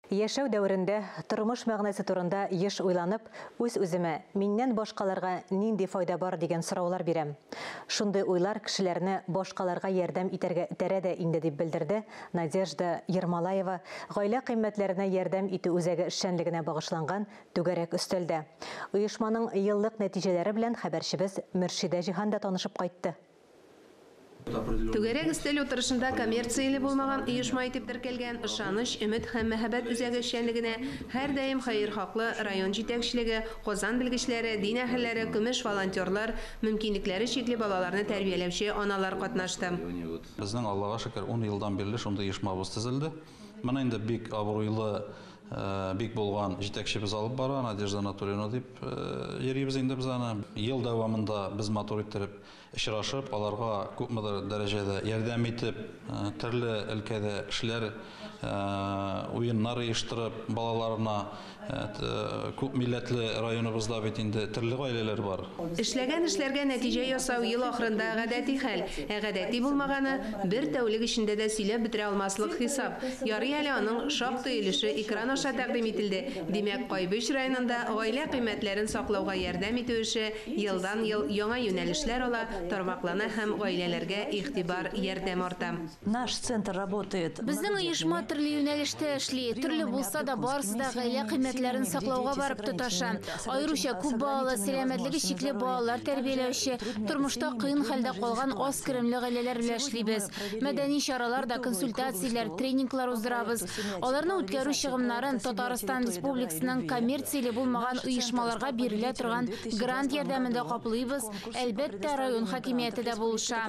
Яшәү дәверендә тормыш мәгънәсе турында еш уйланып, үз-үземә миннән башкаларга нинди файда бар дигән сораулар бирәм. Шундый уйлар кешеләрне башкаларга ярдәм итәргә этәрә дә инде, дип белдерде Надежда Ермолаева гаилә кыйммәтләренә ярдәм итү үзәге эшчәнлегенә багышланган түгәрәк өстәлдә. Оешманың еллык нәтиҗәләре белән хәбәрчебез Мөршидә Җиһан да танышып кайтты. Түгәрәк өстәл утырышында коммерцияле булмаган оешма итеп теркәлгән Ышаныч, өмет һәм мәхәббәт үзәге эшчәнлегенә һәрдаим хәерхаклы район җитәкчелеге, Казан белгечләре, дин әһелләре, көмеш волонтерлар, мөмкинлекләре чикле балаларны тәрбияләүче аналар катнашты. Безнең, Аллага шөкер, 10 елдан бирле шундый оешмабыз төзелде. Моны инде бик абруйлы, бик булган җитәкчебез алып бара, Надежда Анатольевна дип йөрибез инде без аны. Ел дәвамында без матур иттереп очрашып, аларга күпмедер дәрәҗәдә ярдәм итеп, төрле өлкәдә эшләр, уеннар оештырып, балаларына күп милләтле районыбызда бит инде төрле гаиләләр бар. Эшләгән эшләргә нәтиҗә ясау ел ахырында гадәти хәл. Ә гадәти булмаганы бер тәүлек эчендә дә сөйләп бетерә алмаслык хисап. Ярый әле аның шактый өлеше экран аша тәкъдим ителде. Димәк, Кайбыч районында гаилә кыйммәтләрен саклауга ярдәм итү эше елдан-ел яңа юнәлешләр ала, тармаклана һәм гаиләләргә игътибар, ярдәм арта. Наш центр работает. Безнең оешма төрле юнәлештә эшли. Төрле булса да, барысы да гаилә кыйммәтләрен саклауга барып тоташа. Аеруча күп балалы, сәламәтлеге чикле балалар тәрбияләүче, тормышта кыен хәлдә калган аз керемле гаиләләр белән эшлибез. Мәдәни чаралар да, консультацияләр, тренинглар уздырабыз. Аларны үткәрү чыгымнарын Татарстан Республикасының коммерцияле булмаган оешмаларга бирелә торган грант ярдәмендә каплыйбыз. Әлбәттә, район хакимияте дә булыша.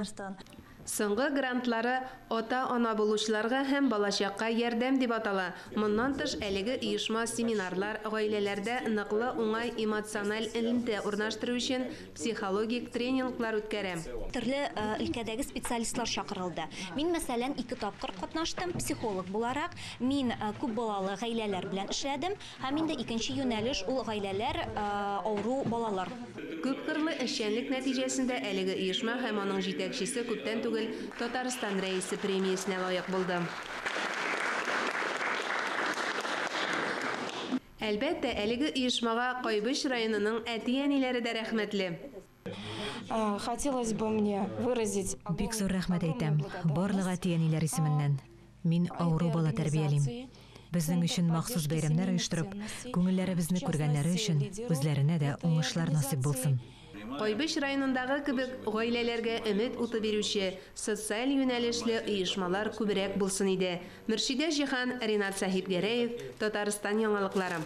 Соңгы грантлары ата-ана булучыларга һәм балачакка ярдәм дип атала. Моннан тыш, әлеге оешма семинарлар, гаиләләрдә ныклы уңай эмоциональ элемтә урнаштыру өчен психологик тренинглар үткәрә. Төрле өлкәдәге специалистлар чакырылды. Мин, мәсәлән, 2 тапкыр катнаштым психолог буларак. Мин күп балалы гаиләләр белән эшләдем. Һәм инде икенче юнәлеш ул гаиләләр, авыру балалар. Күпкырлы эшчәнлек нәтиҗәсендә әлеге оешма һәм аның җитәкчесе күптән түгел Татарстан Рәисе премиясенә лаек булды. Әлбәттә, әлеге оешмага Кайбыч районының әти-әниләре дә рәхмәтле. Хотелось бы мне выразить Бик зур рәхмәт әйтәм барлык әти-әниләр исеменнән. Мин авыру бала тәрбиялим. Безнең өчен махсус бәйрәмнәр оештырып, күңелләребезне күргәннәре өчен үзләренә дә уңышлар насыйп булсын. Кайбыч районындагы кебек гаиләләргә өмет уты бирүче социаль юнәлешле оешмалар күбрәк булсын иде. Мөршидә Җиһан, Ринат Сәхипгәрәев, Татарстан яңалыклары.